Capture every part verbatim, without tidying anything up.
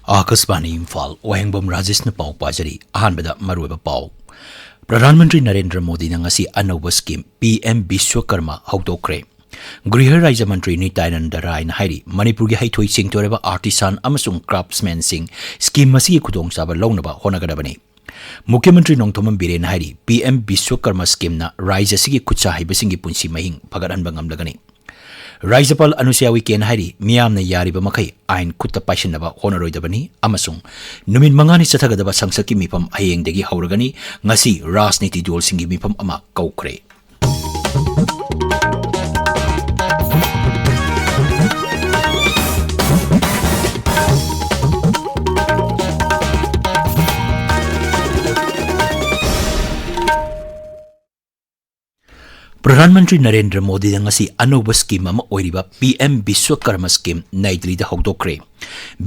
ꯑꯥꯀꯥꯁꯕꯥꯅꯤ ꯏꯝꯐꯥꯜ, ꯋꯥꯍꯦꯡꯕꯝ ꯔꯥꯖꯦꯁꯅ ꯄꯥꯎ ꯄꯥꯖꯔꯤ꯫ ꯑꯍꯥꯟꯕꯗ ꯃꯔꯨꯑꯣꯏꯕ ꯄꯥꯎ꯫ ꯄ꯭ꯔꯙꯥꯟ ꯃꯟꯇ꯭ꯔꯤ ꯅꯔꯦꯟꯗ꯭ꯔ ꯃꯣꯗꯤꯅ ꯉꯁꯤ ꯑꯅꯧꯕ ꯁ꯭ꯀꯤꯝ ꯄꯤ ꯑꯦꯝ ꯕꯤꯁ꯭ꯋꯀꯔꯃ ꯍꯧꯗꯣꯛꯈ꯭ꯔꯦ꯫ ꯒ꯭ꯔꯤꯍ ꯔꯥꯖ꯭ꯌ ꯃꯟꯇ꯭ꯔꯤ ꯅꯤꯇ꯭ꯌꯥꯅꯟꯗ ꯔꯥꯏꯅ ꯍꯥꯏꯔꯤ, ꯃꯅꯤꯄꯨꯔꯒꯤ ꯍꯩꯊꯣꯏ ꯁꯤꯡꯊꯣꯏꯔꯕ ꯑꯥꯔꯇꯤꯁꯥꯟ ꯑꯃꯁꯨꯡ ꯀ꯭ꯔꯥꯐꯠꯁꯃꯦꯟꯁꯤꯡ ꯁ꯭ꯀꯤꯝ ꯑꯁꯤꯒꯤ ꯈꯨꯗꯣꯡꯆꯥꯕ ꯂꯧꯅꯕ ꯍꯣꯠꯅꯒꯗꯕꯅꯤ꯫ ꯃꯨꯈ꯭ꯌ ꯃꯟꯇ꯭ꯔꯤ ꯅꯣꯡꯊꯣꯝꯕꯝ ꯕꯤꯔꯦꯟꯅ ꯍꯥꯏꯔꯤ, ꯄꯤ ꯑꯦꯝ ꯕꯤꯁ꯭ꯋꯀꯔꯃ ꯁ꯭ꯀꯤꯝꯅ ꯔꯥꯖ꯭ꯌ ꯑꯁꯤꯒꯤ ꯈꯨꯠꯁꯥ ꯍꯩꯕꯁꯤꯡꯒꯤ ꯄꯨꯟꯁꯤ ꯃꯍꯤꯡ ꯐꯒꯠꯍꯟꯕ ꯉꯝꯂꯒꯅꯤ꯫ ꯔꯥꯖ꯭ꯌꯄꯥꯜ ꯑꯅꯨꯁ꯭ꯌꯥ ꯎꯏꯀꯦꯅ ꯍꯥꯏꯔꯤ, ꯃꯤꯌꯥꯝꯅ ꯌꯥꯔꯤꯕ ꯃꯈꯩ ꯑꯥꯏꯟ ꯈꯨꯠꯇ ꯄꯥꯏꯁꯤꯟꯅꯕ ꯍꯣꯠꯅꯔꯣꯏꯗꯕꯅꯤ ꯑꯃꯁꯨꯡ ꯅꯨꯃꯤꯠ ꯃꯉꯥꯅꯤ ꯆꯠꯊꯒꯗꯕ ꯁꯪꯁꯠꯀꯤ ꯃꯤꯐꯝ ꯍꯌꯦꯡꯗꯒꯤ ꯍꯧꯔꯒꯅꯤ꯫ ꯉꯁꯤ ꯔꯥꯖꯅꯤꯇꯤ ꯗꯜꯁꯤꯡꯒꯤ ꯃꯤꯐꯝ ꯑꯃ ꯀꯧꯈ꯭ꯔꯦ꯫ ꯄ꯭ꯔꯙꯥꯟ ꯃꯟꯇ꯭ꯔꯤ ꯅꯔꯦꯟꯗ꯭ꯔ ꯃꯣꯗꯤꯅ ꯉꯁꯤ ꯑꯅꯧꯕ ꯁ꯭ꯀꯤꯝ ꯑꯃ ꯑꯣꯏꯔꯤꯕ ꯄꯤ ꯑꯦꯝ ꯕꯤꯁ꯭ꯋꯀꯔꯃ ꯁ꯭ꯀꯤꯝ ꯅꯩ ꯗꯤꯜꯂꯤꯗ ꯍꯧꯗꯣꯛꯈ꯭ꯔꯦ꯫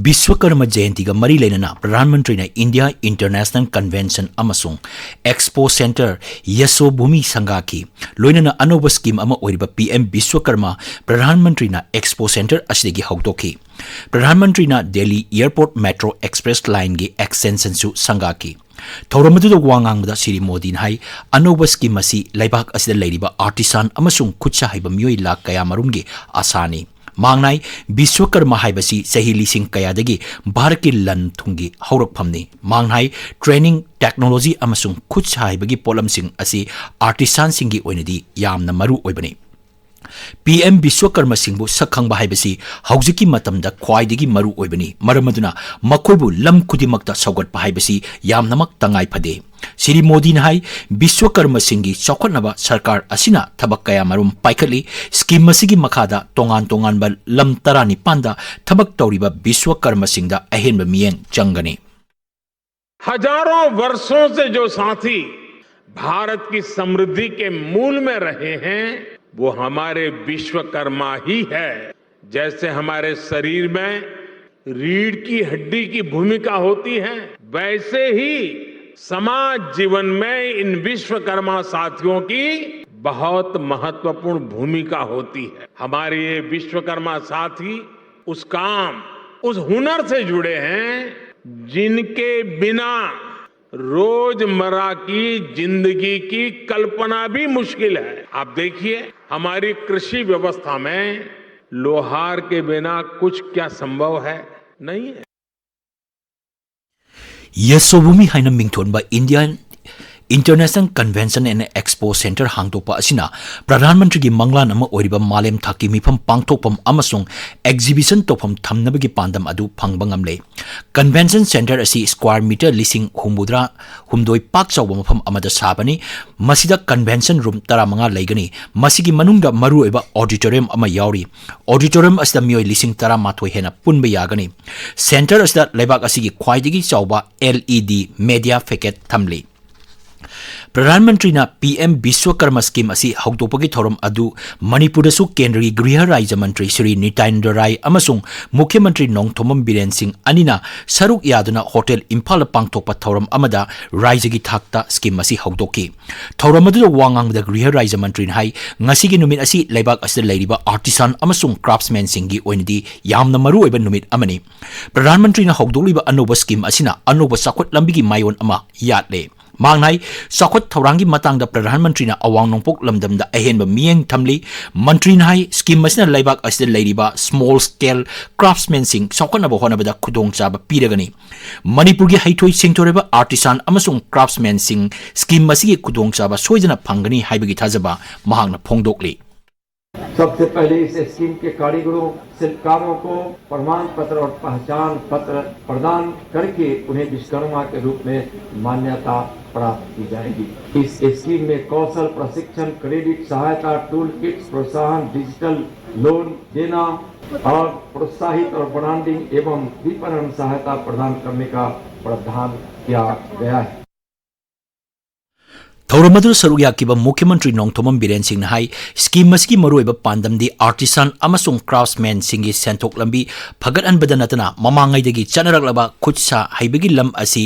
ꯕꯤꯁ꯭ꯋꯀꯔꯃ ꯖꯌꯟꯇꯤꯒ ꯃꯔꯤ ꯂꯩꯅꯅ ꯄ꯭ꯔꯙꯥꯟ ꯃꯟꯇ꯭ꯔꯤꯅ ꯏꯟꯗꯤꯌꯥ ꯏꯟꯇꯔꯅꯦꯁꯅꯦꯜ ꯀꯟꯚꯦꯟꯁꯟ ꯑꯃꯁꯨꯡ ꯑꯦꯛꯁꯄꯣ ꯁꯦꯟꯇꯔ ꯌꯁꯣꯚꯨꯃꯤ ꯁꯪꯒꯥꯈꯤ꯫ ꯂꯣꯏꯅꯅ ꯑꯅꯧꯕ ꯁ꯭ꯀꯤꯝ ꯑꯃ ꯑꯣꯏꯔꯤꯕ ꯄꯤ ꯑꯦꯝ ꯕꯤꯁ꯭ꯋꯀꯔꯃ ꯄ꯭ꯔꯙꯥꯟ ꯃꯟꯇ꯭ꯔꯤꯅ ꯑꯦꯛꯁꯄꯣ ꯁꯦꯟꯇꯔ ꯑꯁꯤꯗꯒꯤ ꯍꯧꯗꯣꯛꯈꯤ꯫ ꯄ꯭ꯔꯙꯥꯟ ꯃꯟꯇ꯭ꯔꯤꯅ ꯗꯦꯜꯂꯤ ꯑꯦꯌꯔꯄꯣꯔꯠ ꯃꯦꯇ꯭ꯔꯣ ꯑꯦꯛꯁꯄ꯭ꯔꯦꯁ ꯂꯥꯏꯟꯒꯤ ꯑꯦꯛꯁꯇꯦꯟꯁꯟꯁꯨ ꯁꯪꯒꯥꯈꯤ꯫ ꯊꯧꯔꯝ ꯑꯗꯨꯗ ꯋꯥ ꯉꯥꯡꯕꯗ ꯁ꯭ꯔꯤ ꯃꯣꯗꯤꯅ ꯍꯥꯏ, ꯑꯅꯧꯕ ꯁ꯭ꯀꯤꯝ ꯑꯁꯤ ꯂꯩꯕꯥꯛ ꯑꯁꯤꯗ ꯂꯩꯔꯤꯕ ꯑꯥꯔꯇꯤꯁꯥꯟ ꯑꯃꯁꯨꯡ ꯈꯨꯠꯁꯥ ꯍꯩꯕ ꯃꯤꯑꯣꯏ ꯂꯥꯈ ꯀꯌꯥ ꯃꯔꯨꯝꯒꯤ ꯑꯥꯁꯥꯅꯤ꯫ ꯃꯍꯥꯛꯅ ꯍꯥꯏ, ꯕꯤꯁ꯭ꯋꯀꯔꯃ ꯍꯥꯏꯕꯁꯤ ꯆꯍꯤ ꯂꯤꯁꯤꯡ ꯀꯌꯥꯗꯒꯤ ꯚꯥꯔꯠꯀꯤ ꯂꯟ ꯊꯨꯝꯒꯤ ꯍꯧꯔꯛꯐꯝꯅꯤ꯫ ꯃꯍꯥꯛꯅ ꯍꯥꯏ, ꯇ꯭ꯔꯦꯅꯤꯡ, ꯇꯦꯛꯅꯣꯂꯣꯖꯤ ꯑꯃꯁꯨꯡ ꯈꯨꯠꯁꯥ ꯍꯩꯕꯒꯤ ꯄꯣꯠꯂꯝꯁꯤꯡ ꯑꯁꯤ ꯑꯥꯔꯇꯤꯁꯥꯟꯁꯤꯡꯒꯤ ꯑꯣꯏꯅꯗꯤ ꯌꯥꯝꯅ ꯃꯔꯨ ꯑꯣꯏꯕꯅꯤ꯫ ꯄꯤ ꯑꯦꯝ ꯕꯤꯁ꯭ꯋꯀꯔꯃꯁꯤꯡꯕꯨ ꯁꯛ ꯈꯪꯕ ꯍꯥꯏꯕꯁꯤ ꯍꯧꯖꯤꯛꯀꯤ ꯃꯇꯝꯗ ꯈ꯭ꯋꯥꯏꯗꯒꯤ ꯃꯔꯨ ꯑꯣꯏꯕꯅꯤ꯫ ꯃꯔꯝ ꯑꯗꯨꯅ ꯃꯈꯣꯏꯕꯨ ꯂꯝ ꯈꯨꯗꯤꯡꯃꯛꯇ ꯁꯧꯒꯠꯄ ꯍꯥꯏꯕꯁꯤ ꯌꯥꯝꯅꯃꯛ ꯇꯉꯥꯏ ꯐꯗꯦ꯫ ꯁ꯭ꯔꯤ ꯃꯣꯗꯤꯅ ꯍꯥꯏ, ꯕꯤꯁ꯭ꯋꯀꯔꯃꯁꯤꯡꯒꯤ ꯆꯥꯎꯈꯠꯅꯕ ꯁꯔꯀꯥꯔ ꯑꯁꯤꯅ ꯊꯕꯛ ꯀꯌꯥ ꯃꯔꯨꯝ ꯄꯥꯏꯈꯠꯂꯤ꯫ ꯁ꯭ꯀꯤꯝ ꯑꯁꯤꯒꯤ ꯃꯈꯥꯗ ꯇꯣꯉꯥꯟ ꯇꯣꯉꯥꯟꯕ ꯂꯝ ꯇꯔꯥꯅꯤꯄꯥꯟꯗ ꯊꯕꯛ ꯇꯧꯔꯤꯕ ꯕꯤꯁ꯭ꯋꯀꯔꯃꯁꯤꯡꯗ ꯑꯍꯦꯟꯕ ꯃꯤꯠꯌꯦꯡ ꯆꯪꯒꯅꯤ꯫ हजारों वर्षों से जो साथी भारत की समृद्धि के मूल में रहे हैं, वो हमारे विश्वकर्मा ही है। जैसे हमारे शरीर में रीढ़ की हड्डी की भूमिका होती है, वैसे ही समाज जीवन में इन विश्वकर्मा साथियों की बहुत महत्वपूर्ण भूमिका होती है। हमारे ये विश्वकर्मा साथी उस काम उस हुनर से जुड़े हैं जिनके बिना रोजमर्रा की जिंदगी की कल्पना भी मुश्किल है। आप देखिए, हमारी कृषि व्यवस्था में लोहार के बिना कुछ क्या संभव है? नहीं है। Yasovumi ꯍꯥꯏꯅ ꯃꯤꯡꯊꯣꯟꯕ Indian International Convention and Expo Center ꯍꯥꯡꯗꯣꯛꯄ ꯑꯁꯤꯅ ꯄ꯭ꯔꯙꯥꯟ ꯃꯟꯇ꯭ꯔꯤꯒꯤ ꯃꯪꯂꯥꯟ ꯑꯃ ꯑꯣꯏꯔꯤꯕ ꯃꯥꯂꯦꯝ ꯊꯥꯛꯀꯤ ꯃꯤꯐꯝ ꯄꯥꯡꯊꯣꯛꯐꯝ ꯑꯃꯁꯨꯡ exhibition ꯇꯧꯐꯝ ꯊꯝꯅꯕꯒꯤ ꯄꯥꯟꯗꯝ ꯑꯗꯨ ꯐꯪꯕ ꯉꯝꯂꯦ꯫ Convention Center ꯑꯁꯤ square meter ꯂꯤꯁꯤꯡ ꯍꯨꯝꯐꯨꯇꯔꯥ ꯍꯨꯝꯗꯣꯏ ꯄꯥꯛ ꯆꯥꯎꯕ ꯃꯐꯝ ꯑꯃꯗ ꯁꯥꯕꯅꯤ꯫ ꯃꯁꯤꯗ convention room ꯇꯔꯥꯃꯉꯥ ꯂꯩꯒꯅꯤ꯫ ꯃꯁꯤꯒꯤ ꯃꯅꯨꯡꯗ ꯃꯔꯨꯑꯣꯏꯕ auditorium ꯑꯃ ꯌꯥꯎꯔꯤ꯫ Auditorium ꯑꯁꯤꯗ ꯃꯤꯑꯣꯏ ꯂꯤꯁꯤꯡ ꯇꯔꯥꯃꯥꯊꯣꯏ ꯍꯦꯟꯅ ꯄꯨꯟꯕ ꯌꯥꯒꯅꯤ꯫ Center ꯑꯁꯤꯗ ꯂꯩꯕꯥꯛ ꯑꯁꯤꯒꯤ ꯈ꯭ꯋꯥꯏꯗꯒꯤ ꯆꯥꯎꯕ L E D media facade ꯊꯝꯂꯤ꯫ ꯄ꯭ꯔꯙꯥꯟ ꯃꯟꯇ꯭ꯔꯤꯅ P M Vishwakarma scheme ꯑꯁꯤ ꯍꯧꯗꯣꯛꯄꯒꯤ ꯊꯧꯔꯝ ꯑꯗꯨ ꯃꯅꯤꯄꯨꯔꯗꯁꯨ ꯀꯦꯟꯗ꯭ꯔꯒꯤ ꯒ꯭ꯔꯤꯍ ꯔꯥꯖ꯭ꯌ ꯃꯟꯇ꯭ꯔꯤ ꯁ꯭ꯔꯤ ꯅꯤꯇ꯭ꯌꯥꯅꯟꯗ ꯔꯥꯏ ꯑꯃꯁꯨꯡ ꯃꯨꯈ꯭ꯌ ꯃꯟꯇ꯭ꯔꯤ ꯅꯣꯡꯊꯣꯝꯕꯝ ꯕꯤꯔꯦꯟ ꯁꯤꯡ ꯑꯅꯤꯅ ꯁꯔꯨꯛ ꯌꯥꯗꯨꯅ ꯍꯣꯇꯦꯜ ꯏꯝꯐꯥꯜꯗ ꯄꯥꯡꯊꯣꯛꯄ ꯊꯧꯔꯝ ꯑꯃꯗ ꯔꯥꯖ꯭ꯌꯒꯤ ꯊꯥꯛꯇ scheme ꯑꯁꯤ ꯍꯧꯗꯣꯛꯈꯤ꯫ ꯊꯧꯔꯝ ꯑꯗꯨꯗ ꯋꯥ ꯉꯥꯡꯕꯗ ꯒ꯭ꯔꯤꯍ ꯔꯥꯖ꯭ꯌ ꯃꯟꯇ꯭ꯔꯤꯅ ꯍꯥꯏ, ꯉꯁꯤꯒꯤ ꯅꯨꯃꯤꯠ ꯑꯁꯤ ꯂꯩꯕꯥꯛ ꯑꯁꯤꯗ ꯂꯩꯔꯤꯕ artisan ꯑꯃꯁꯨꯡ craftsmanꯁꯤꯡꯒꯤ ꯑꯣꯏꯅꯗꯤ ꯌꯥꯝꯅ ꯃꯔꯨꯑꯣꯏꯕ ꯅꯨꯃꯤꯠ ꯑꯃꯅꯤ꯫ ꯄ꯭ꯔꯙꯥꯟ ꯃꯟꯇ꯭ꯔꯤꯅ ꯍꯧꯗꯣꯛꯂꯤꯕ ꯑꯅꯧꯕ scheme ꯑꯁꯤꯅ ꯑꯅꯧꯕ ꯆꯥꯎꯈꯠ ꯂꯝꯕꯤꯒꯤ ꯃꯥꯏꯑꯣꯟ ꯑꯃ ꯌꯥꯠꯂꯦ꯫ ꯃꯍꯥꯛꯅ ꯍꯥꯏ, ꯆꯥꯎꯈꯠ ꯊꯧꯔꯥꯡꯒꯤ ꯃꯇꯥꯡꯗ ꯄ꯭ꯔꯙꯥꯟ ꯃꯟꯇ꯭ꯔꯤꯅ ꯑꯋꯥꯡ ꯅꯣꯡꯄꯣꯛ ꯂꯝꯗꯝꯗ ꯑꯍꯦꯟꯕ ꯃꯤꯠꯌꯦꯡ ꯊꯝꯂꯤ꯫ ꯃꯟꯇ꯭ꯔꯤꯅ ꯍꯥꯏ, scheme ꯑꯁꯤꯅ ꯂꯩꯕꯥꯛ ꯑꯁꯤꯗ ꯂꯩꯔꯤꯕ small scale craftsmanꯁꯤꯡ ꯆꯥꯎꯈꯠꯅꯕ ꯍꯣꯠꯅꯕꯗ ꯈꯨꯗꯣꯡꯆꯥꯕ ꯄꯤꯔꯒꯅꯤ꯫ ꯃꯅꯤꯄꯨꯔꯒꯤ ꯍꯩꯊꯣꯏ ꯁꯤꯡꯊꯣꯏꯔꯕ artisan ꯑꯃꯁꯨꯡ craftsmanꯁꯤꯡ scheme ꯑꯁꯤꯒꯤ ꯈꯨꯗꯣꯡꯆꯥꯕ ꯁꯣꯏꯗꯅ ꯐꯪꯒꯅꯤ ꯍꯥꯏꯕꯒꯤ ꯊꯥꯖꯕ ꯃꯍꯥꯛꯅ ꯐꯣꯡꯗꯣꯛꯂꯤ꯫ सबसे पहले इस स्कीम के कारीगरों, शिल्पकारों को प्रमाण पत्र और पहचान पत्र प्रदान करके उन्हें विश्वकर्मा के रूप में मान्यता प्राप्त की जाएगी। इस स्कीम में कौशल प्रशिक्षण, क्रेडिट सहायता, टूल किट्स, प्रोत्साहन, डिजिटल लोन देना और प्रोत्साहित और ब्रांडिंग एवं विपणन सहायता प्रदान करने का प्रावधान किया गया है। ꯊꯧꯔꯝ ꯑꯗꯨꯗ ꯁꯔꯨꯛ ꯌꯥꯈꯤꯕ ꯃꯨꯈ꯭ꯌ ꯃꯟꯇ꯭ꯔꯤ ꯅꯣꯡꯊꯣꯝꯕꯝ ꯕꯤꯔꯦꯟ ꯁꯤꯡꯅ ꯍꯥꯏ, scheme ꯑꯁꯤꯒꯤ ꯃꯔꯨꯑꯣꯏꯕ ꯄꯥꯟꯗꯝꯗꯤ artisan ꯑꯃꯁꯨꯡ craftsmanꯁꯤꯡꯒꯤ ꯁꯦꯟꯊꯣꯛ ꯂꯝꯕꯤ ꯐꯒꯠꯍꯟꯕꯗ ꯅꯠꯇꯅ ꯃꯃꯥꯡꯉꯩꯗꯒꯤ ꯆꯠꯅꯔꯛꯂꯕ ꯈꯨꯠ ꯁꯥ ꯍꯩꯕꯒꯤ ꯂꯝ ꯑꯁꯤ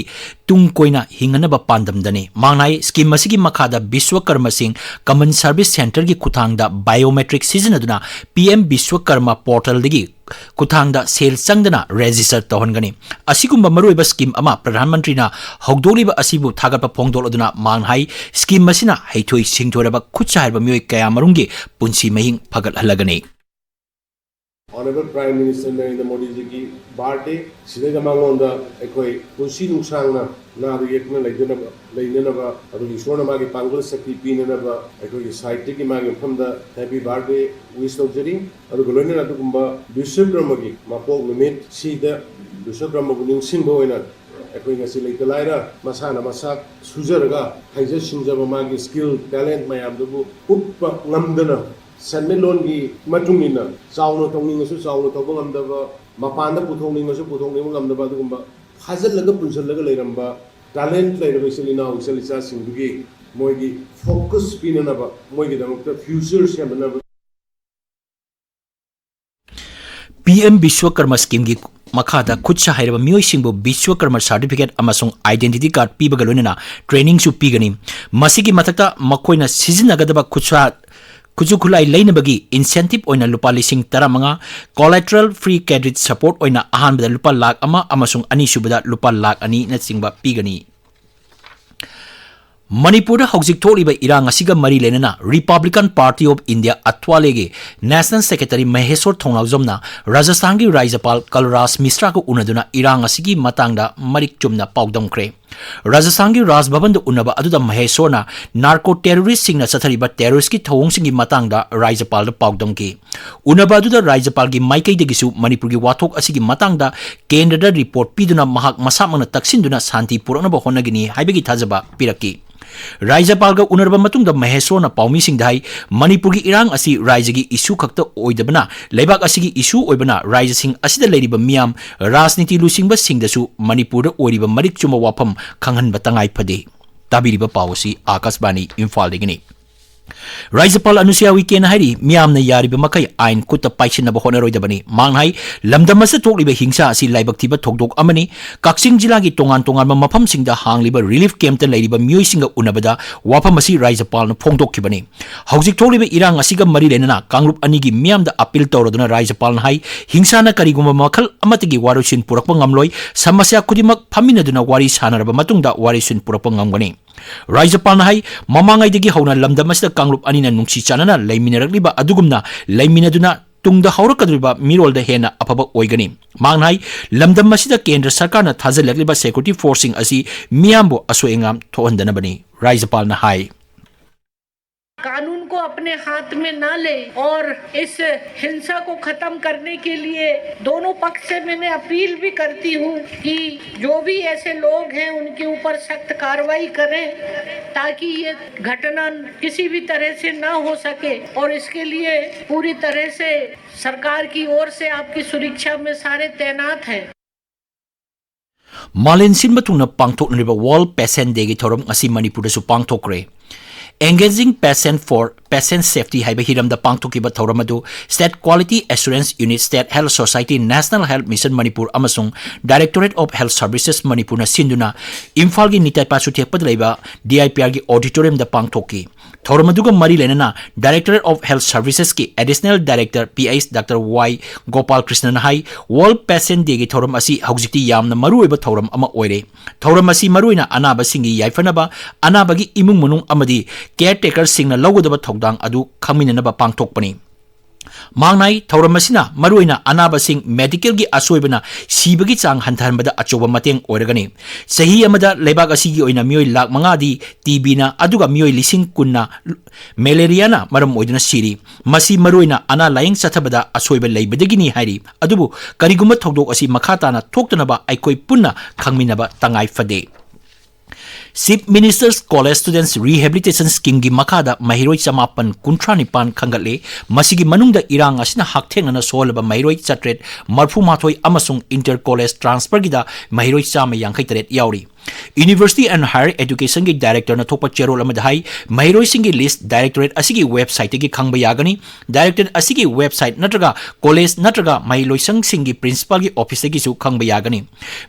ꯇꯨꯡ ꯀꯣꯏꯅ ꯍꯤꯡꯍꯟꯅꯕ ꯄꯥꯟꯗꯝꯗꯅꯤ꯫ ꯃꯍꯥꯛꯅ ꯍꯥꯏ, scheme ꯑꯁꯤꯒꯤ ꯃꯈꯥꯗ ꯕꯤꯁ꯭ꯋꯀꯔꯃꯁꯤꯡ common service centreꯒꯤ ꯈꯨꯠꯊꯥꯡꯗ biometric ꯁꯤꯖꯤꯟꯅꯗꯨꯅ P M Vishwakarma portalꯗꯒꯤ ꯈꯨꯠꯊꯥꯡꯗ ꯁꯦꯜ ꯆꯪꯗꯅ ꯔꯦꯖꯤꯁꯇꯔ ꯇꯧꯍꯟꯒꯅꯤ꯫ ꯑꯁꯤꯒꯨꯝꯕ ꯃꯔꯨꯑꯣꯏꯕ ꯁ꯭ꯀꯤꯝ ꯑꯃ ꯄ꯭ꯔꯙꯥꯟ ꯃꯟꯇ꯭ꯔꯤꯅ ꯍꯧꯗꯣꯛꯂꯤꯕ ꯑꯁꯤꯕꯨ ꯊꯥꯒꯠꯄ ꯐꯣꯡꯗꯣꯛꯂꯗꯨꯅ ꯃꯍꯥꯛꯅ ꯍꯥꯏ, ꯁ꯭ꯀꯤꯝ ꯑꯁꯤꯅ ꯍꯩꯊꯣꯏ ꯁꯤꯡꯊꯣꯏꯔꯕ ꯈꯨꯠꯁꯥ ꯍꯩꯔꯕ ꯃꯤꯑꯣꯏ ꯀꯌꯥꯃꯔꯨꯝꯒꯤ ꯄꯨꯟꯁꯤ ꯃꯍꯤꯡ ꯐꯒꯠꯍꯜꯂꯒꯅꯤ꯫ Honorable Prime Minister Narendra Modi ꯖꯤꯒꯤ ꯕꯥꯔꯗꯦ ꯁꯤꯗꯩꯗ ꯃꯉꯣꯟꯗ ꯑꯩꯈꯣꯏ ꯄꯨꯟꯁꯤ ꯅꯨꯡꯁꯥꯡꯅ ꯅꯥꯗ ꯌꯦꯛꯇꯅ ꯂꯩꯗꯅꯕ ꯂꯩꯅꯅꯕ, ꯑꯗꯨꯒ ꯏꯁꯣꯔꯅ ꯃꯥꯒꯤ ꯄꯥꯡꯒꯜ ꯁꯛꯇꯤ ꯄꯤꯅꯅꯕ ꯑꯩꯈꯣꯏꯒꯤ ꯁꯥꯏꯠꯇꯒꯤ ꯃꯥꯒꯤ ꯃꯐꯝꯗ ꯍꯦꯄꯤ ꯕꯥꯔꯗꯦ ꯋꯤꯁ ꯇꯧꯖꯔꯤ꯫ ꯑꯗꯨꯒ ꯂꯣꯏꯅꯅ ꯑꯗꯨꯒꯨꯝꯕ ꯕꯤꯁ꯭ꯋꯀꯔꯃꯒꯤ ꯃꯄꯣꯛ ꯅꯨꯃꯤꯠ ꯁꯤꯗ ꯕꯤꯁ꯭ꯋꯀꯔꯃꯕꯨ ꯅꯤꯡꯁꯤꯡꯕ ꯑꯣꯏꯅ ꯑꯩꯈꯣꯏ ꯉꯁꯤ ꯂꯩꯇ ꯂꯥꯏꯔ ꯃꯁꯥꯅ ꯃꯁꯥ ꯁꯨꯖꯔꯒ ꯍꯩꯖ ꯁꯤꯡꯖꯕ ꯃꯥꯒꯤ ꯁ꯭ꯀꯤꯜ ꯇꯦꯂꯦꯟꯠ ꯃꯌꯥꯝꯗꯨꯕꯨ ꯎꯠꯄ ꯉꯝꯗꯅ ꯁꯦꯟꯃꯤꯠꯂꯣꯟꯒꯤ ꯃꯇꯨꯡ ꯏꯟꯅ ꯆꯥꯎꯅ ꯇꯧꯅꯤꯡꯉꯁꯨ ꯆꯥꯎꯅ ꯇꯧꯕ ꯉꯝꯗꯕ, ꯃꯄꯥꯟꯗ ꯄꯨꯊꯣꯛꯅꯤꯡꯉꯁꯨ ꯄꯨꯊꯣꯛꯅꯤꯡꯕ ꯉꯝꯗꯕ ꯑꯗꯨꯒꯨꯝꯕ ꯐꯥꯖꯤꯜꯂꯒ ꯄꯨꯟꯁꯤꯜꯂꯒ ꯂꯩꯔꯝꯕ ꯇꯦꯂꯦꯟꯠ ꯂꯩꯔꯕ ꯏꯆꯤꯜ ꯏꯅꯥꯎ ꯏꯆꯜ ꯏꯆꯥꯁꯤꯡꯗꯨꯒꯤ ꯃꯣꯏꯒꯤ ꯐꯣꯀꯁ ꯄꯤꯅꯅꯕ, ꯃꯣꯏꯒꯤꯗꯃꯛꯇ ꯐ꯭ꯌꯨꯆꯔ ꯁꯦꯝꯅꯅꯕ꯫ ꯄꯤ ꯑꯦꯝ ꯕꯤꯁ꯭ꯋꯀꯔꯃ ꯁ꯭ꯀꯤꯝꯒꯤ ꯃꯈꯥꯗ ꯈꯨꯠꯁꯥ ꯍꯩꯔꯕ ꯃꯤꯑꯣꯏꯁꯤꯡꯕꯨ ꯕꯤꯁ꯭ꯋꯀꯔꯃ ꯁꯥꯔꯇꯤꯐꯤꯀꯦꯠ ꯑꯃꯁꯨꯡ ꯑꯥꯏꯗꯦꯟꯇꯤꯇꯤ ꯀꯥꯔꯗ ꯄꯤꯕꯒ ꯂꯣꯏꯅꯅ ꯇ꯭ꯔꯦꯅꯤꯡꯁꯨ ꯄꯤꯒꯅꯤ꯫ ꯃꯁꯤꯒꯤ ꯃꯊꯛꯇ ꯃꯈꯣꯏꯅ ꯁꯤꯖꯤꯟꯅꯒꯗꯕ ꯈꯨꯠꯁꯥ ꯈꯨꯠꯁꯨ ꯈꯨꯠꯂꯥꯏ ꯂꯩꯅꯕꯒꯤ ꯏꯟꯁꯦꯟꯇꯤꯞ ꯑꯣꯏꯅ ꯂꯨꯄꯥ ꯂꯤꯁꯤꯡ ꯇꯔꯥꯃꯉꯥ, ꯀꯣꯂꯦꯇꯔꯦꯜ ꯐ꯭ꯔꯤ ꯀ꯭ꯔꯦꯗꯤꯠ ꯁꯄꯣꯔꯠ ꯑꯣꯏꯅ ꯑꯍꯥꯟꯕꯗ ꯂꯨꯄꯥ ꯂꯥꯈ ꯑꯃ ꯑꯃꯁꯨꯡ ꯑꯅꯤꯁꯨꯕꯗ ꯂꯨꯄꯥ ꯂꯥꯈ ꯑꯅꯤꯅꯆꯤꯡꯕ ꯄꯤꯒꯅꯤ꯫ ꯃꯅꯤꯄꯨꯔꯗ ꯍꯧꯖꯤꯛ ꯊꯣꯛꯂꯤꯕ ꯏꯔꯥꯡ ꯑꯁꯤꯒ ꯃꯔꯤ ꯂꯩꯅꯅ Republican Party of India ꯑꯊ꯭ꯋꯥꯂꯦꯒꯤ ꯅꯦꯁꯅꯦꯜ ꯁꯦꯀ꯭ꯔꯦꯇꯔꯤ ꯃꯍꯦꯁ꯭ꯋꯔ ꯊꯧꯅꯥꯎꯖꯝꯅ ꯔꯥꯖꯁꯊꯥꯟꯒꯤ ꯔꯥꯖ꯭ꯌꯄꯥꯜ ꯀꯜꯔꯥꯖ ꯃꯤꯁ꯭ꯔꯥꯒ ꯎꯅꯗꯨꯅ ꯏꯔꯥꯡ ꯑꯁꯤꯒꯤ ꯃꯇꯥꯡꯗ ꯃꯔꯤꯛ ꯆꯨꯝꯅ ꯄꯥꯎꯗꯝꯈ꯭ꯔꯦ꯫ ꯔꯥꯖꯁꯊꯥꯟꯒꯤ ꯔꯥꯖ ꯚꯕꯟꯗ ꯎꯅꯕ ꯑꯗꯨꯗ ꯃꯍꯦꯁ꯭ꯋꯔꯅ ꯅꯥꯔꯀꯣ ꯇꯦꯔꯣꯔꯤꯁ꯭ꯠꯁꯤꯡꯅ ꯆꯠꯊꯔꯤꯕ ꯇꯦꯔꯣꯔꯤꯁ꯭ꯠꯀꯤ ꯊꯧꯑꯣꯡꯁꯤꯡꯒꯤ ꯃꯇꯥꯡꯗ ꯔꯥꯖ꯭ꯌꯄꯥꯜꯗ ꯄꯥꯎꯗꯝꯈꯤ꯫ ꯎꯅꯕ ꯑꯗꯨꯗ ꯔꯥꯖ꯭ꯌꯄꯥꯜꯒꯤ ꯃꯥꯏꯀꯩꯗꯒꯤꯁꯨ ꯃꯅꯤꯄꯨꯔꯒꯤ ꯋꯥꯊꯣꯛ ꯑꯁꯤꯒꯤ ꯃꯇꯥꯡꯗ ꯀꯦꯟꯗ꯭ꯔꯗ ꯔꯤꯄꯣꯔꯠ ꯄꯤꯗꯨꯅ ꯃꯍꯥꯛ ꯃꯁꯥꯃꯛꯅ ꯇꯛꯁꯤꯟꯗꯨꯅ ꯁꯥꯟꯇꯤ ꯄꯨꯔꯛꯅꯕ ꯍꯣꯠꯅꯒꯅꯤ ꯍꯥꯏꯕꯒꯤ ꯊꯥꯖꯕ ꯄꯤꯔꯛꯈꯤ꯫ ꯔꯥꯖ꯭ꯌꯄꯥꯜꯒ ꯎꯅꯔꯕ ꯃꯇꯨꯡꯗ ꯃꯍꯦꯁ꯭ꯋꯔꯅ ꯄꯥꯎꯃꯤꯁꯤꯡꯗ ꯍꯥꯏ, ꯃꯅꯤꯄꯨꯔꯒꯤ ꯏꯔꯥꯡ ꯑꯁꯤ ꯔꯥꯖ꯭ꯌꯒꯤ ꯏꯁꯨ ꯈꯛꯇ ꯑꯣꯏꯗꯕꯅ, ꯂꯩꯕꯥꯛ ꯑꯁꯤꯒꯤ ꯏꯁꯨ ꯑꯣꯏꯕꯅ ꯔꯥꯖ꯭ꯌꯁꯤꯡ ꯑꯁꯤꯗ ꯂꯩꯔꯤꯕ ꯃꯤꯌꯥꯝ, ꯔꯥꯖꯅꯤꯇꯤ ꯂꯨꯆꯤꯡꯕꯁꯤꯡꯗꯁꯨ ꯃꯅꯤꯄꯨꯔꯗ ꯑꯣꯏꯔꯤꯕ ꯃꯔꯤꯛ ꯆꯨꯝꯕ ꯋꯥꯐꯝ ꯈꯪꯍꯟꯕ ꯇꯉꯥꯏ ꯐꯗꯦ꯫ ꯇꯥꯕꯤꯔꯤꯕ ꯄꯥꯎ ꯑꯁꯤ ꯑꯥꯀꯥꯁꯕꯥꯅꯤ ꯏꯝꯐꯥꯜꯗꯒꯤꯅꯤ꯫ ꯔꯥꯖ꯭ꯌꯄꯥꯜ ꯑꯅꯨꯁꯨꯏꯌꯥ ꯎꯏꯀꯦꯅ ꯍꯥꯏꯔꯤ, ꯃꯤꯌꯥꯝꯅ ꯌꯥꯔꯤꯕ ꯃꯈꯩ ꯑꯥꯏꯟ ꯈꯨꯠꯇ ꯄꯥꯏꯁꯤꯟꯅꯕ ꯍꯣꯠꯅꯔꯣꯏꯗꯕꯅꯤ꯫ ꯃꯍꯥꯛꯅ ꯍꯥꯏ, ꯂꯝꯗꯝ ꯑꯁꯤꯗ ꯊꯣꯛꯂꯤꯕ ꯍꯤꯡꯁꯥ ꯑꯁꯤ ꯂꯥꯏꯕꯛ ꯊꯤꯕ ꯊꯧꯗꯣꯛ ꯑꯃꯅꯤ꯫ ꯀꯛꯆꯤꯡ ꯖꯤꯂꯥꯒꯤ ꯇꯣꯉꯥꯟ ꯇꯣꯉꯥꯟꯕ ꯃꯐꯝꯁꯤꯡꯗ ꯍꯥꯡꯂꯤꯕ ꯔꯤꯂꯤꯐ ꯀꯦꯝꯞꯇ ꯂꯩꯔꯤꯕ ꯃꯤꯑꯣꯏꯁꯤꯡꯒ ꯎꯅꯕꯗ ꯋꯥꯐꯝ ꯑꯁꯤ ꯔꯥꯖ꯭ꯌꯄꯥꯜꯅ ꯐꯣꯡꯗꯣꯛꯈꯤꯕꯅꯤ꯫ ꯍꯧꯖꯤꯛ ꯊꯣꯛꯂꯤꯕ ꯏꯔꯥꯡ ꯑꯁꯤꯒ ꯃꯔꯤ ꯂꯩꯅꯅ ꯀꯥꯡꯂꯨꯞ ꯑꯅꯤꯒꯤ ꯃꯤꯌꯥꯝꯗ ꯑꯄꯤꯜ ꯇꯧꯔꯗꯨꯅ ꯔꯥꯖ꯭ꯌꯄꯥꯜꯅ ꯍꯥꯏ, ꯍꯤꯡꯁꯥꯅ ꯀꯔꯤꯒꯨꯝꯕ ꯃꯈꯜ ꯑꯃꯠꯇꯒꯤ ꯋꯥꯔꯣꯏꯁꯤꯟ ꯄꯨꯔꯛꯄ ꯉꯝꯂꯣꯏ꯫ ꯁꯃꯁ꯭ꯌꯥ ꯈꯨꯗꯤꯡꯃꯛ ꯐꯝꯃꯤꯟꯅꯗꯨꯅ ꯋꯥꯔꯤ ꯁꯥꯅꯔꯕ ꯃꯇꯨꯡꯗ ꯋꯥꯔꯣꯏꯁꯤꯟ ꯄꯨꯔꯛꯄ ꯉꯝꯒꯅꯤ꯫ ꯔꯥꯖ꯭ꯌꯄꯥꯜꯅ ꯍꯥꯏ, ꯃꯃꯥꯡꯉꯩꯗꯒꯤ ꯍꯧꯅ ꯂꯝꯗꯝ ꯑꯁꯤꯗ ꯀꯥꯡꯂꯨꯞ ꯑꯅꯤꯅ ꯅꯨꯡꯁꯤ ꯆꯥꯟꯅꯅ ꯂꯩꯃꯤꯟꯅꯔꯛꯂꯤꯕ ꯑꯗꯨꯒꯨꯝꯅ ꯂꯩꯃꯤꯟꯅꯗꯨꯅ ꯇꯨꯡꯗ ꯍꯧꯔꯛꯀꯗꯧꯔꯤꯕ ꯃꯤꯔꯣꯜꯗ ꯍꯦꯟꯅ ꯑꯐꯕ ꯑꯣꯏꯒꯅꯤ꯫ ꯃꯍꯥꯛꯅ ꯍꯥꯏ, ꯂꯝꯗꯝ ꯑꯁꯤꯗ ꯀꯦꯟꯗ꯭ꯔ ꯁꯔꯀꯥꯔꯅ ꯊꯥꯖꯤꯜꯂꯛꯂꯤꯕ ꯁꯦꯀ꯭ꯌꯨꯔꯤꯇꯤ ꯐꯣꯔꯁꯁꯤꯡ ꯑꯁꯤ ꯃꯤꯌꯥꯝꯕꯨ ꯑꯁꯣꯏ ꯑꯉꯥꯝ ꯊꯣꯛꯍꯟꯗꯅꯕꯅꯤ, ꯔꯥꯖ꯭ꯌꯄꯥꯜꯅ ꯍꯥꯏ꯫ कानून को अपने हाथ में ना लें और इस हिंसा को खत्म करने के लिए दोनों पक्ष से मैंने अपील भी करती हूँ कि जो भी ऐसे लोग हैं उनके ऊपर सख्त कार्रवाई करें, ताकि ये घटना किसी भी तरह से ना हो सके। और इसके लिए पूरी तरह से सरकार की ओर से आपकी सुरक्षा में सारे तैनात हैं। ꯃꯥꯂꯦꯝ ꯁꯤꯟꯕ ꯊꯨꯡꯅ ꯄꯥꯡꯊꯣꯛꯅꯔꯤꯕ World Patient Dayꯒꯤ ꯊꯧꯔꯝ ꯉꯁꯤ ꯃꯅꯤꯄꯨꯔꯗꯁꯨ ꯄꯥꯡꯊꯣꯛꯈ꯭ꯔꯦ꯫ Engaging Patient for Patient Safety ꯍꯥꯏꯕ ꯍꯤꯔꯝꯗ ꯄꯥꯡꯊꯣꯛꯈꯤꯕ ꯊꯧꯔꯝ ꯑꯗꯨ State Quality Assurance Unit, State Health Society, National Health Mission Manipur ꯑꯃꯁꯨꯡ Directorate of Health Services ꯃꯅꯤꯄꯨꯔꯅ ꯁꯤꯟꯗꯨꯅ ꯏꯝꯐꯥꯜꯒꯤ ꯅꯤꯇꯥꯏꯄꯥ ꯆꯨꯊꯦꯛꯄꯗ ꯂꯩꯕ D I P Rꯒꯤ auditoriumꯗ ꯄꯥꯡꯊꯣꯛꯈꯤ꯫ ꯊꯧꯔꯝ ꯑꯗꯨꯒ ꯃꯔꯤ ꯂꯩꯅꯅ Directorate of Health Servicesꯀꯤ Additional Director P H Doctor Y Gopal ꯀ꯭ꯔꯤꯁꯅꯅ high, World Patient Dayꯒꯤ ꯊꯧꯔꯝ ꯑꯁꯤ ꯍꯧꯖꯤꯛꯇꯤ ꯌꯥꯝꯅ ꯃꯔꯨꯑꯣꯏꯕ ꯊꯧꯔꯝ ꯑꯃ ꯑꯣꯏꯔꯦ꯫ ꯊꯧꯔꯝ ꯑꯁꯤ ꯃꯔꯨꯑꯣꯏꯅ ꯑꯅꯥꯕꯁꯤꯡꯒꯤ ꯌꯥꯏꯐꯅꯕ, ꯑꯅꯥꯕꯒꯤ ꯏꯃꯨꯡ ꯃꯅꯨꯡ ꯑꯃꯗꯤ caretakerꯁꯤꯡꯅ ꯂꯧꯒꯗꯕ ꯊꯧꯗꯥꯡ ꯑꯗꯨ ꯈꯪꯃꯤꯟꯅꯅꯕ ꯄꯥꯡꯊꯣꯛꯄꯅꯤ꯫ ꯃꯍꯥꯛꯅ ꯍꯥꯏ, ꯊꯧꯔꯝ ꯑꯁꯤꯅ ꯃꯔꯨꯑꯣꯏꯅ ꯑꯅꯥꯕꯁꯤꯡ medicalꯒꯤ ꯑꯁꯣꯏꯕꯅ ꯁꯤꯕꯒꯤ ꯆꯥꯡ ꯍꯟꯊꯍꯟꯕꯗ ꯑꯆꯧꯕ ꯃꯇꯦꯡ ꯑꯣꯏꯔꯒꯅꯤ꯫ ꯆꯍꯤ ꯑꯃꯗ ꯂꯩꯕꯥꯛ ꯑꯁꯤꯒꯤ ꯑꯣꯏꯅ ꯃꯤꯑꯣꯏ ꯂꯥꯈ ꯃꯉꯥꯗꯤ TBꯅ, ꯑꯗꯨꯒ ꯃꯤꯑꯣꯏ ꯂꯤꯁꯤꯡ ꯀꯨꯟꯅ malaria ꯅ ꯃꯔꯝ ꯑꯣꯏꯗꯨꯅ ꯁꯤꯔꯤ꯫ ꯃꯁꯤ ꯃꯔꯨꯑꯣꯏꯅ ꯑꯅꯥ ꯂꯥꯌꯦꯡ ꯆꯠꯊꯕꯗ ꯑꯁꯣꯏꯕ ꯂꯩꯕꯗꯒꯤꯅꯤ ꯍꯥꯏꯔꯤ꯫ ꯑꯗꯨꯕꯨ ꯀꯔꯤꯒꯨꯝꯕ ꯊꯧꯗꯣꯛ ꯑꯁꯤ ꯃꯈꯥ ꯇꯥꯅ ꯊꯣꯛꯇꯅꯕ ꯑꯩꯈꯣꯏ ꯄꯨꯟꯅ ꯈꯪꯃꯤꯟꯅꯕ ꯇꯉꯥꯏ ꯐꯗꯦ꯫ Chief Minister's College Students Rehabilitation Schemeꯒꯤ ꯃꯈꯥꯗ ꯃꯍꯩꯔꯣꯏ ꯆꯃꯥꯄꯟ ꯀꯨꯟꯊ꯭ꯔꯥ ꯅꯤꯄꯥꯟ ꯈꯟꯒꯠꯂꯦ꯫ ꯃꯁꯤꯒꯤ ꯃꯅꯨꯡꯗ ꯏꯔꯥꯡ ꯑꯁꯤꯅ ꯍꯛꯊꯦꯡꯅꯅ ꯁꯣꯛꯍꯜꯂꯕ ꯃꯍꯩꯔꯣꯏ ꯆꯥꯇ꯭ꯔꯦꯠ ꯃꯔꯐꯨ ꯃꯥꯊꯣꯏ ꯑꯃꯁꯨꯡ inter college transferꯒꯤꯗ ꯃꯍꯩꯔꯣꯏ ꯆꯥꯝꯃ ꯌꯥꯡꯈꯩ ꯇꯔꯦꯠ ꯌꯥꯎꯔꯤ꯫ University and Higher Educationꯒꯤ Directorꯅ ꯊꯣꯛꯄ ꯆꯦꯔꯣꯜ ꯑꯃꯗ ꯍꯥꯏ, ꯃꯍꯩꯔꯣꯏꯁꯤꯡꯒꯤ list Directorate ꯑꯁꯤꯒꯤ websiteꯇꯒꯤ ꯈꯪꯕ ꯌꯥꯒꯅꯤ꯫ Directorate ꯑꯁꯤꯒꯤ website ꯅꯠꯇ꯭ꯔꯒ college ꯅꯠꯇ꯭ꯔꯒ ꯃꯍꯩꯂꯣꯏꯁꯪꯁꯤꯡꯒꯤ principalꯒꯤ officeꯇꯒꯤꯁꯨ ꯈꯪꯕ ꯌꯥꯒꯅꯤ꯫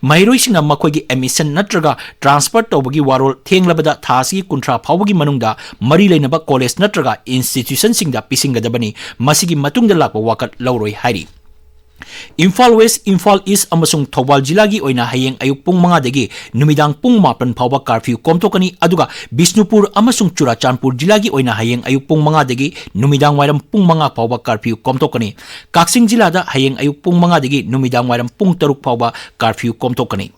ꯃꯍꯩꯔꯣꯏꯁꯤꯡꯅ ꯃꯈꯣꯏꯒꯤ admission ꯅꯠꯇ꯭ꯔꯒ transfer ꯇꯧꯕꯒꯤ ꯋꯥꯔꯣꯜ ꯊꯦꯡꯂꯕꯗ ꯊꯥ ꯑꯁꯤꯒꯤ ꯀꯨꯟꯊ꯭ꯔꯥ ꯐꯥꯎꯕꯒꯤ ꯃꯅꯨꯡꯗ ꯃꯔꯤ ꯂꯩꯅꯕ college ꯅꯠꯇ꯭ꯔꯒ institutionꯁꯤꯡꯗ ꯄꯤꯁꯤꯟꯒꯗꯕꯅꯤ꯫ ꯃꯁꯤꯒꯤ ꯃꯇꯨꯡꯗ ꯂꯥꯛꯄ ꯋꯥꯀꯠ ꯂꯧꯔꯣꯏ ꯍꯥꯏꯔꯤ꯫ ꯏꯝꯐꯥꯜ West, ꯏꯝꯐꯥꯜ East ꯑꯃꯁꯨꯡ ꯊꯧꯕꯥꯜ ꯖꯤꯂꯥꯒꯤ ꯑꯣꯏꯅ ꯍꯌꯦꯡ ꯑꯌꯨꯛ ꯄꯨꯡ ꯃꯉꯥꯗꯒꯤ ꯅꯨꯃꯤꯗꯥꯡ ꯄꯨꯡ ꯃꯥꯄꯟ ꯐꯥꯎꯕ curfew ꯀꯣꯝꯊꯣꯛꯀꯅꯤ, ꯑꯗꯨꯒ ꯕꯤꯁꯅꯨꯄꯨꯔ ꯑꯃꯁꯨꯡ ꯆꯨꯔꯥꯆꯥꯟꯄꯨꯔ ꯖꯤꯂꯥꯒꯤ ꯑꯣꯏꯅ ꯍꯌꯦꯡ ꯑꯌꯨꯛ ꯄꯨꯡ ꯃꯉꯥꯗꯒꯤ ꯅꯨꯃꯤꯗꯥꯡ ꯋꯥꯏꯔꯝ ꯄꯨꯡ ꯃꯉꯥ ꯐꯥꯎꯕ curfew ꯀꯣꯝꯊꯣꯛꯀꯅꯤ꯫ ꯀꯛꯆꯤꯡ ꯖꯤꯂꯥꯗ ꯍꯌꯦꯡ ꯑꯌꯨꯛ ꯄꯨꯡ ꯃꯉꯥꯗꯒꯤ ꯅꯨꯃꯤꯗꯥꯡ ꯋꯥꯏꯔꯝ ꯄꯨꯡ ꯇꯔꯨꯛ ꯐꯥꯎꯕ curfew ꯀꯣꯝꯊꯣꯛꯀꯅꯤ꯫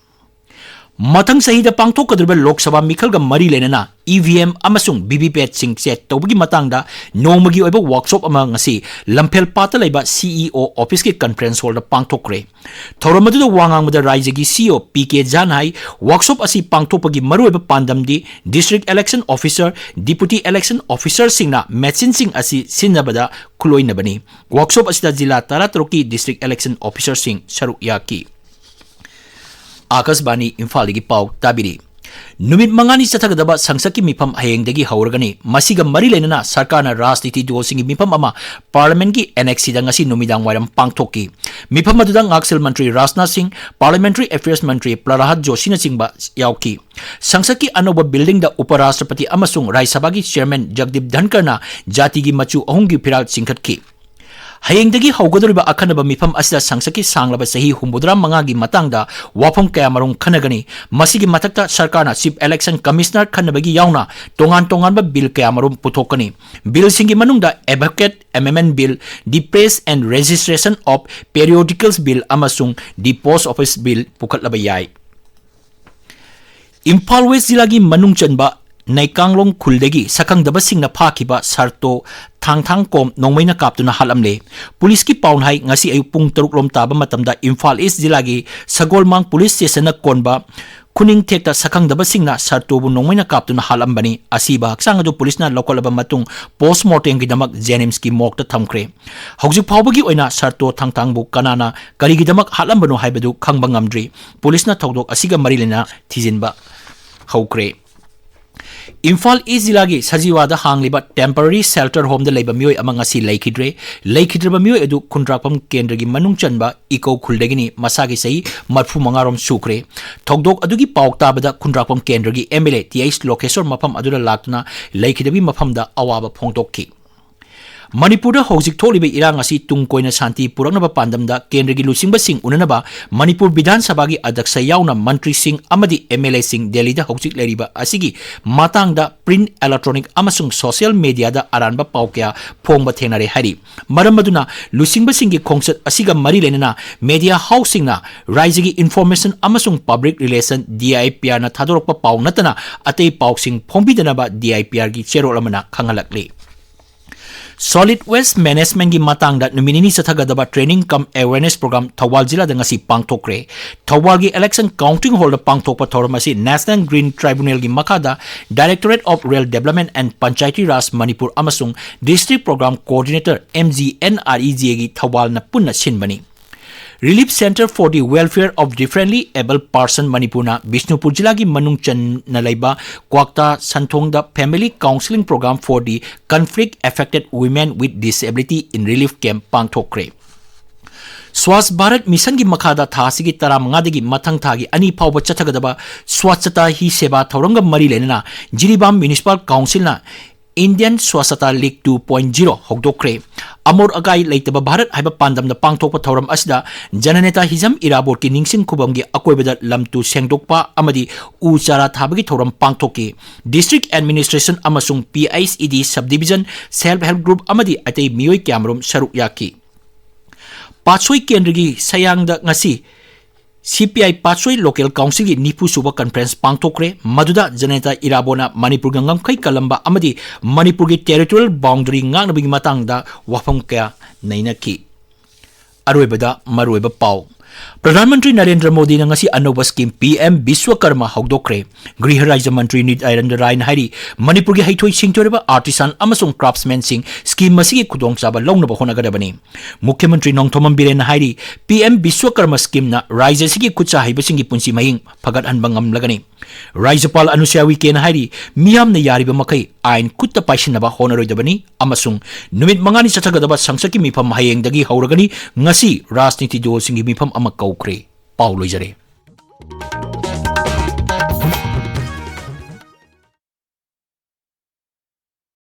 ꯃꯊꯪ ꯆꯍꯤꯗ ꯄꯥꯡꯊꯣꯛꯀꯗꯧꯔꯤꯕ ꯂꯣꯛ ꯁꯚꯥ ꯃꯤꯈꯜꯒ ꯃꯔꯤ ꯂꯩꯅꯅ ꯏ ꯚꯤ ꯑꯦꯝ ꯑꯃꯁꯨꯡ ꯚꯤ ꯚꯤ ꯄꯦꯠꯁꯤꯡ ꯆꯦꯛ ꯇꯧꯕꯒꯤ ꯃꯇꯥꯡꯗ ꯅꯣꯡꯃꯒꯤ ꯑꯣꯏꯕ ꯋꯥꯔꯛꯁꯣꯞ ꯑꯃ ꯉꯁꯤ ꯂꯝꯐꯦꯜ ꯄꯥꯠꯇ ꯂꯩꯕ ꯁꯤ ꯏ ꯑꯣ ꯑꯣꯐꯤꯁꯀꯤ ꯀꯟꯐꯔꯦꯟꯁ ꯍꯣꯜꯗ ꯄꯥꯡꯊꯣꯛꯈ꯭ꯔꯦ꯫ ꯊꯧꯔꯝ ꯑꯗꯨꯗ ꯋꯥ ꯉꯥꯡꯕꯗ ꯔꯥꯏꯖ꯭ꯌꯒꯤ ꯁꯤ ꯏ ꯑꯣ ꯄꯤ ꯀꯦ ꯖꯥꯟ ꯍꯥꯏ, ꯋꯥꯔꯛꯁꯣꯞ ꯑꯁꯤ ꯄꯥꯡꯊꯣꯛꯄꯒꯤ ꯃꯔꯨꯑꯣꯏꯕ ꯄꯥꯟꯗꯝꯗꯤ district election officer, deputy election ꯑꯣꯐꯤꯁꯔꯁꯤꯡꯅ ꯃꯦꯆꯤꯟꯁꯤꯡ ꯑꯁꯤ ꯁꯤꯖꯤꯟꯅꯕꯗ ꯈꯨꯠꯂꯣꯏꯅꯕꯅꯤ꯫ ꯋꯥꯔꯛꯁꯣꯞ ꯑꯁꯤꯗ ꯖꯤꯂꯥ ꯇꯔꯥꯇꯔꯨꯛꯀꯤ ꯗꯤꯁꯇ꯭ꯔꯤꯛ ꯏꯂꯦꯛꯁꯟ ꯑꯣꯐꯤꯁꯔꯁꯤꯡ ꯁꯔꯨꯛ ꯌꯥꯈꯤ꯫ ꯑꯥꯀꯥꯁꯕꯥꯅꯤ ꯏꯝꯐꯥꯜꯗꯒꯤ ꯄꯥꯎ ꯇꯥꯕꯤꯔꯤ꯫ ꯅꯨꯃꯤꯠ ꯃꯉꯥꯅꯤ ꯆꯠꯊꯒꯗꯕ ꯁꯪꯁꯠꯀꯤ ꯃꯤꯐꯝ ꯍꯌꯦꯡꯗꯒꯤ ꯍꯧꯔꯒꯅꯤ꯫ ꯃꯁꯤꯒ ꯃꯔꯤ ꯂꯩꯅꯅ ꯁꯔꯀꯥꯔꯅ ꯔꯥꯖꯅꯤꯇꯤ ꯗꯣꯜꯁꯤꯡꯒꯤ ꯃꯤꯐꯝ ꯑꯃ ꯄꯥꯔꯂꯤꯌꯥꯃꯦꯟꯠꯀꯤ ꯑꯦꯅꯦꯛꯁꯁꯤꯗ ꯉꯁꯤ ꯅꯨꯃꯤꯗꯥꯡ ꯋꯥꯏꯔꯝ ꯄꯥꯡꯊꯣꯛꯈꯤ꯫ ꯃꯤꯐꯝ ꯑꯗꯨꯗ ꯉꯥꯛꯁꯦꯜ ꯃꯟꯇ꯭ꯔꯤ ꯔꯥꯖꯅꯥꯊ ꯁꯤꯡ, ꯄꯥꯔꯂꯤꯌꯥꯃꯦꯟꯇꯔꯤ ꯑꯦꯐꯤꯌꯔꯁ ꯃꯟꯇ꯭ꯔꯤ ꯄ꯭ꯔꯍꯂꯥꯗ ꯖꯣꯁꯤꯅꯆꯤꯡꯕ ꯌꯥꯎꯈꯤ꯫ ꯁꯪꯁꯠꯀꯤ ꯑꯅꯧꯕ ꯕꯤꯜꯗꯤꯡꯗ ꯎꯄꯔꯥꯁꯇ꯭ꯔꯄꯇꯤ ꯑꯃꯁꯨꯡ ꯔꯥꯖ꯭ꯌ ꯁꯚꯥꯒꯤ ꯆꯤꯌꯔꯃꯦꯟ ꯖꯒꯗꯤꯞ ꯙꯟꯀꯔꯅ ꯖꯥꯇꯤꯒꯤ ꯃꯆꯨ ꯑꯍꯨꯝꯒꯤ ꯐꯤꯔꯥꯜ ꯆꯤꯡꯈꯠꯈꯤ꯫ ꯍꯌꯦꯡꯗꯒꯤ ꯍꯧꯒꯗꯧꯔꯤꯕ ꯑꯈꯟꯅꯕ ꯃꯤꯐꯝ ꯑꯁꯤꯗ ꯁꯪꯁꯠꯀꯤ ꯁꯥꯡꯂꯕ ꯆꯍꯤ ꯍꯨꯝꯐꯨꯇꯔꯥ ꯃꯉꯥꯒꯤ ꯃꯇꯥꯡꯗ ꯋꯥꯐꯝ ꯀꯌꯥꯃꯔꯨꯝ ꯈꯟꯅꯒꯅꯤ꯫ ꯃꯁꯤꯒꯤ ꯃꯊꯛꯇ ꯁꯔꯀꯥꯔꯅ ꯆꯤꯐ ꯏꯂꯦꯛꯁꯟ ꯀꯃꯤꯁꯅꯔ ꯈꯟꯅꯕꯒꯤ ꯌꯥꯎꯅ ꯇꯣꯉꯥꯟ ꯇꯣꯉꯥꯟꯕ ꯕꯤꯜ ꯀꯌꯥꯃꯔꯨꯝ ꯄꯨꯊꯣꯛꯀꯅꯤ꯫ ꯕꯤꯜꯁꯤꯡꯒꯤ ꯃꯅꯨꯡꯗ Advocate Amendment Bill, the Press and Registration of Periodicals Bill ꯑꯃꯁꯨꯡ the Post Office Bill ꯄꯨꯈꯠꯂꯕ ꯌꯥꯏ꯫ ꯏꯝꯐꯥꯜ ꯋꯦꯁ ꯖꯤꯂꯥꯒꯤ ꯃꯅꯨꯡ ꯆꯟꯕ ꯅꯩꯀꯥꯡꯂꯣꯡ ꯈꯨꯜꯗꯒꯤ ꯁꯛꯈꯪꯗꯕꯁꯤꯡꯅ ꯐꯥꯈꯤꯕ ꯁꯥꯔꯇꯣ ꯊꯥꯡꯊꯥꯡꯀꯣꯝ ꯅꯣꯡꯃꯩꯅ ꯀꯥꯞꯇꯨꯅ ꯍꯥꯠꯂꯝꯂꯦ꯫ ꯄꯨꯂꯤꯁꯀꯤ ꯄꯥꯎꯅ ꯍꯥꯏ, ꯉꯁꯤ ꯑꯌꯨꯛ ꯄꯨꯡ ꯇꯔꯨꯛ ꯔꯣꯝ ꯇꯥꯕ ꯃꯇꯝꯗ ꯏꯝꯐꯥꯜ ꯏꯁ ꯖꯤꯂꯥꯒꯤ ꯁꯒꯣꯜꯃꯥꯡ ꯄꯨꯂꯤꯁ ꯁ꯭ꯇꯦꯁꯟꯅ ꯀꯣꯟꯕ ꯈꯨꯅꯤꯡ ꯊꯦꯛꯇ ꯁꯛꯈꯪꯗꯕꯁꯤꯡꯅ ꯁꯔꯇꯣꯕꯨ ꯅꯣꯡꯃꯩꯅ ꯀꯥꯞꯇꯨꯅ ꯍꯥꯠꯂꯝꯕꯅꯤ꯫ ꯑꯁꯤꯕ ꯍꯛꯆꯥꯡ ꯑꯗꯨ ꯄꯨꯂꯤꯁꯅ ꯂꯧꯈꯠꯂꯕ ꯃꯇꯨꯡ ꯄꯣꯁ꯭ꯠꯃꯣꯔꯇꯦꯝꯒꯤꯗꯃꯛ ꯖꯦꯅꯤꯝꯁꯀꯤ ꯃꯣꯔꯒꯇ ꯊꯝꯈ꯭ꯔꯦ꯫ ꯍꯧꯖꯤꯛ ꯐꯥꯎꯕꯒꯤ ꯑꯣꯏꯅ ꯁꯔꯇꯣ ꯊꯥꯡꯊꯥꯡꯕꯨ ꯀꯅꯥꯅ ꯀꯔꯤꯒꯤꯗꯃꯛ ꯍꯥꯠꯂꯝꯕꯅꯣ ꯍꯥꯏꯕꯗꯨ ꯈꯪꯕ ꯉꯝꯗ꯭ꯔꯤ꯫ ꯄꯨꯂꯤꯁꯅ ꯊꯧꯗꯣꯛ ꯑꯁꯤꯒ ꯃꯔꯤ ꯂꯩꯅꯅ ꯊꯤꯖꯤꯟꯕ ꯍꯧꯈ꯭ꯔꯦ꯫ ꯏꯝꯐꯥꯜ ꯏꯁ꯭ꯠ ꯖꯤꯂꯥꯒꯤ ꯁꯖꯤꯋꯥꯗ ꯍꯥꯡꯂꯤꯕ temporary shelter homeꯗ ꯂꯩꯕ ꯃꯤꯑꯣꯏ ꯑꯃ ꯉꯁꯤ ꯂꯩꯈꯤꯗ꯭ꯔꯦ꯫ ꯂꯩꯈꯤꯗ꯭ꯔꯕ ꯃꯤꯑꯣꯏ ꯑꯗꯨ ꯈꯨꯟꯗ꯭ꯔꯥꯛꯄꯝ ꯀꯦꯟꯗ꯭ꯔꯒꯤ ꯃꯅꯨꯡ ꯆꯟꯕ ꯏꯀꯧ ꯈꯨꯜꯗꯒꯤꯅꯤ꯫ ꯃꯁꯥꯒꯤ ꯆꯍꯤ ꯃꯔꯤꯐꯨ ꯃꯉꯥ ꯔꯣꯝ ꯁꯨꯈ꯭ꯔꯦ꯫ ꯊꯧꯗꯣꯛ ꯑꯗꯨꯒꯤ ꯄꯥꯎ ꯇꯥꯕꯗ ꯈꯨꯟꯗ꯭ꯔꯥꯛꯄꯝ ꯀꯦꯟꯗ꯭ꯔꯒꯤ MLA ꯇꯤ ꯑꯩꯆ ꯂꯣꯀꯦꯁꯣꯔ ꯃꯐꯝ ꯑꯗꯨꯗ ꯂꯥꯛꯇꯨꯅ ꯂꯩꯈꯤꯗꯕꯒꯤ ꯃꯐꯝꯗ ꯑꯋꯥꯕ ꯐꯣꯡꯗꯣꯛꯈꯤ꯫ ꯃꯅꯤꯄꯨꯔꯗ ꯍꯧꯖꯤꯛ ꯊꯣꯛꯂꯤꯕ ꯏꯔꯥꯡ ꯑꯁꯤ ꯇꯨꯡ ꯀꯣꯏꯅ ꯁꯥꯟꯇꯤ ꯄꯨꯔꯛꯅꯕ ꯄꯥꯟꯗꯝꯗ ꯀꯦꯟꯗ꯭ꯔꯒꯤ ꯂꯨꯆꯤꯡꯕꯁꯤꯡ ꯎꯅꯅꯕ ꯃꯅꯤꯄꯨꯔ ꯕꯤꯙꯥꯟ ꯁꯚꯥꯒꯤ ꯑꯗ꯭ꯌꯛꯁ ꯌꯥꯎꯅ ꯃꯟꯇ꯭ꯔꯤꯁꯤꯡ ꯑꯃꯗꯤ MLAꯁꯤꯡ ꯗꯦꯜꯂꯤꯗ ꯍꯧꯖꯤꯛ ꯂꯩꯔꯤꯕ ꯑꯁꯤꯒꯤ ꯃꯇꯥꯡꯗ print, electronic ꯑꯃꯁꯨꯡ social mediaꯗ ꯑꯔꯥꯟꯕ ꯄꯥꯎ ꯀꯌꯥ ꯐꯣꯡꯕ ꯊꯦꯡꯅꯔꯦ ꯍꯥꯏꯔꯤ꯫ ꯃꯔꯝ ꯑꯗꯨꯅ ꯂꯨꯆꯤꯡꯕꯁꯤꯡꯒꯤ ꯈꯣꯡꯆꯠ ꯑꯁꯤꯒ ꯃꯔꯤ ꯂꯩꯅꯅ media houseꯁꯤꯡꯅ ꯔꯥꯏꯖ꯭ꯌꯒꯤ Information ꯑꯃꯁꯨꯡ Public Relation, DIPRꯅ ꯊꯥꯗꯣꯔꯛꯄ ꯄꯥꯎ ꯅꯠꯇꯅ ꯑꯇꯩ ꯄꯥꯎꯁꯤꯡ ꯐꯣꯡꯕꯤꯗꯅꯕ DIPRꯒꯤ ꯆꯦꯔꯣꯜ ꯑꯃꯅ ꯈꯪꯍꯜꯂꯛꯂꯤ꯫ Solid waste managementꯀꯤ ꯃꯇꯥꯡꯗ ꯅꯨꯃꯤꯠ ꯅꯤꯅꯤ ꯆꯠꯊꯒꯗꯕ training cum awareness program Thoubal ꯖꯤꯂꯥꯗ ꯉꯁꯤ ꯄꯥꯡꯊꯣꯛꯈ꯭ꯔꯦ꯫ ꯊꯧꯕꯥꯜꯒꯤ election counting hallꯗ ꯄꯥꯡꯊꯣꯛꯄ ꯊꯧꯔꯝ ꯑꯁꯤ National Green Tribunalꯒꯤ ꯃꯈꯥꯗ Directorate of Rural Development and Panchayati Raj Manipur ꯑꯃꯁꯨꯡ District Program Coordinator MGNREGAꯒꯤ ꯊꯧꯕꯥꯜꯅ ꯄꯨꯟꯅ ꯁꯤꯟꯕꯅꯤ꯫ Relief Centre for the Welfare of Differently Abled Person ꯃꯅꯤꯄꯨꯔꯅ ꯕꯤꯁꯅꯨꯄꯨꯔ ꯖꯤꯂꯥꯒꯤ ꯃꯅꯨꯡ ꯆꯟꯅ ꯂꯩꯕ ꯀ꯭ꯋꯥꯛꯇꯥ ꯁꯟꯊꯣꯡꯗ Family Counselling Program for the Conflict Affected Women with Disability in Relief Camp ꯄꯥꯡꯊꯣꯛꯈ꯭ꯔꯦ꯫ Swachh Bharat ꯃꯤꯁꯟꯒꯤ ꯃꯈꯥꯗ ꯊꯥ ꯑꯁꯤꯒꯤ ꯇꯔꯥꯃꯉꯥꯗꯒꯤ ꯃꯊꯪ ꯊꯥꯒꯤ ꯑꯅꯤ ꯐꯥꯎꯕ ꯆꯠꯊꯒꯗꯕ ꯁ꯭ꯋꯥꯁ꯭ꯆꯇꯥ ꯍꯤ ꯁꯦꯕꯥ ꯊꯧꯔꯝꯒ ꯃꯔꯤ ꯂꯩꯅꯅ ꯖꯤꯔꯤꯕꯥꯝ ꯃ꯭ꯌꯨꯅꯤꯁꯤꯄꯥꯜ ꯀꯥꯎꯟꯁꯤꯜꯅ Indian Swachhata League two point zero ꯍꯧꯗꯣꯛꯈ꯭ꯔꯦ꯫ ꯑꯃꯣꯠ ꯑꯀꯥꯏ ꯂꯩꯇꯕ ꯚꯥꯔꯠ ꯍꯥꯏꯕ ꯄꯥꯟꯗꯝꯗ ꯄꯥꯡꯊꯣꯛꯄ ꯊꯧꯔꯝ ꯑꯁꯤꯗ ꯖꯅꯅꯦꯇꯥ ꯍꯤꯖꯝ ꯏꯔꯥꯕꯣꯠꯀꯤ ꯅꯤꯡꯁꯤꯡ ꯈꯨꯕꯝꯒꯤ ꯑꯀꯣꯏꯕꯗ ꯂꯝ ꯇꯨ ꯁꯦꯡꯗꯣꯛꯄ ꯑꯃꯗꯤ ꯎ ꯆꯥꯔꯥ ꯊꯥꯕꯒꯤ ꯊꯧꯔꯝ ꯄꯥꯡꯊꯣꯛꯈꯤ꯫ District Administration ꯑꯃꯁꯨꯡ PHED Subdivision, Self Help Group ꯑꯃꯗꯤ ꯑꯇꯩ ꯃꯤꯑꯣꯏ ꯀꯌꯥꯃꯔꯨꯝ ꯁꯔꯨꯛ ꯌꯥꯈꯤ꯫ ꯄꯥꯠꯁꯣꯏ ꯀꯦꯟꯗ꯭ꯔꯒꯤ ꯁꯌꯥꯡꯗ ꯉꯁꯤ CPI ꯄꯥꯠꯁꯣꯏ Local Councilꯒꯤ ꯅꯤꯐꯨ ꯁꯨꯕ conference ꯄꯥꯡꯊꯣꯛꯈ꯭ꯔꯦ꯫ ꯃꯗꯨꯗ ꯖꯅꯅꯦꯇꯥ ꯏꯔꯥꯕꯣꯠꯅ ꯃꯅꯤꯄꯨꯔꯒ ꯉꯝꯈꯩ ꯀꯜꯂꯝꯕ ꯑꯃꯗꯤ ꯃꯅꯤꯄꯨꯔꯒꯤ territorial boundary ꯉꯥꯛꯅꯕꯒꯤ ꯃꯇꯥꯡꯗ ꯋꯥꯐꯝ ꯀꯌꯥ ꯅꯩꯅꯈꯤ꯫ ꯑꯔꯣꯏꯕꯗ ꯃꯔꯨꯑꯣꯏꯕ ꯄꯥꯎ꯫ ꯄ꯭ꯔꯙꯥꯟ ꯃꯟꯇ꯭ꯔꯤ ꯅꯔꯦꯟꯗ꯭ꯔ ꯃꯣꯗꯤꯅ ꯉꯁꯤ ꯑꯅꯧꯕ ꯁ꯭ꯀꯤꯝ ꯄꯤ ꯑꯦꯝ ꯕꯤꯁ꯭ꯋꯀꯔꯃ ꯍꯧꯗꯣꯛꯈ꯭ꯔꯦ꯫ ꯒ꯭ꯔꯤꯍ ꯔꯥꯖ꯭ꯌ ꯃꯟꯇ꯭ꯔꯤ ꯅꯤꯇ꯭ꯌꯥꯅꯟꯗ ꯔꯥꯏꯅ ꯍꯥꯏꯔꯤ, ꯃꯅꯤꯄꯨꯔꯒꯤ ꯍꯩꯊꯣꯏ ꯁꯤꯡꯊꯣꯏꯔꯕ ꯑꯥꯔꯇꯤꯁꯥꯟ ꯑꯃꯁꯨꯡ ꯀ꯭ꯔꯥꯐꯠꯁꯃꯦꯟꯁꯤꯡ ꯁ꯭ꯀꯤꯝ ꯑꯁꯤꯒꯤ ꯈꯨꯗꯣꯡꯆꯥꯕ ꯂꯧꯅꯕ ꯍꯣꯠꯅꯒꯗꯕꯅꯤ꯫ ꯃꯨꯈ꯭ꯌ ꯃꯟꯇ꯭ꯔꯤ ꯅꯣꯡꯊꯣꯝꯕꯝ ꯕꯤꯔꯦꯟꯅ ꯍꯥꯏꯔꯤ, ꯄꯤ ꯑꯦꯝ ꯕꯤꯁ꯭ꯋꯀꯔꯃ ꯁ꯭ꯀꯤꯝꯅ ꯔꯥꯖ꯭ꯌ ꯑꯁꯤꯒꯤ ꯈꯨꯠꯁꯥ ꯍꯩꯕꯁꯤꯡꯒꯤ ꯄꯨꯟꯁꯤ ꯃꯍꯤꯡ ꯐꯒꯠꯍꯟꯕ ꯉꯝꯂꯒꯅꯤ꯫ ꯔꯥꯖ꯭ꯌꯄꯥꯜ ꯑꯅꯨꯁ꯭ꯌꯥ ꯎꯏꯀꯦꯅ ꯍꯥꯏꯔꯤ, ꯃꯤꯌꯥꯝꯅ ꯌꯥꯔꯤꯕ ꯃꯈꯩ ꯑꯥꯏꯟ ꯈꯨꯠꯇ ꯄꯥꯏꯁꯤꯟꯅꯕ ꯍꯣꯠꯅꯔꯣꯏꯗꯕꯅꯤ ꯑꯃꯁꯨꯡ ꯅꯨꯃꯤꯠ ꯃꯉꯥꯅꯤ ꯆꯠꯊꯒꯗꯕ ꯁꯪꯁꯠꯀꯤ ꯃꯤꯐꯝ ꯍꯌꯦꯡꯗꯒꯤ ꯍꯧꯔꯒꯅꯤ꯫ ꯉꯁꯤ ꯔꯥꯖꯅꯤꯇꯤ ꯗꯜꯁꯤꯡꯒꯤ ꯃꯤꯐꯝ ꯑꯃ ꯀꯧꯈ꯭ꯔꯦ꯫ ꯄꯥꯎ ꯂꯣꯏꯖꯔꯦ꯫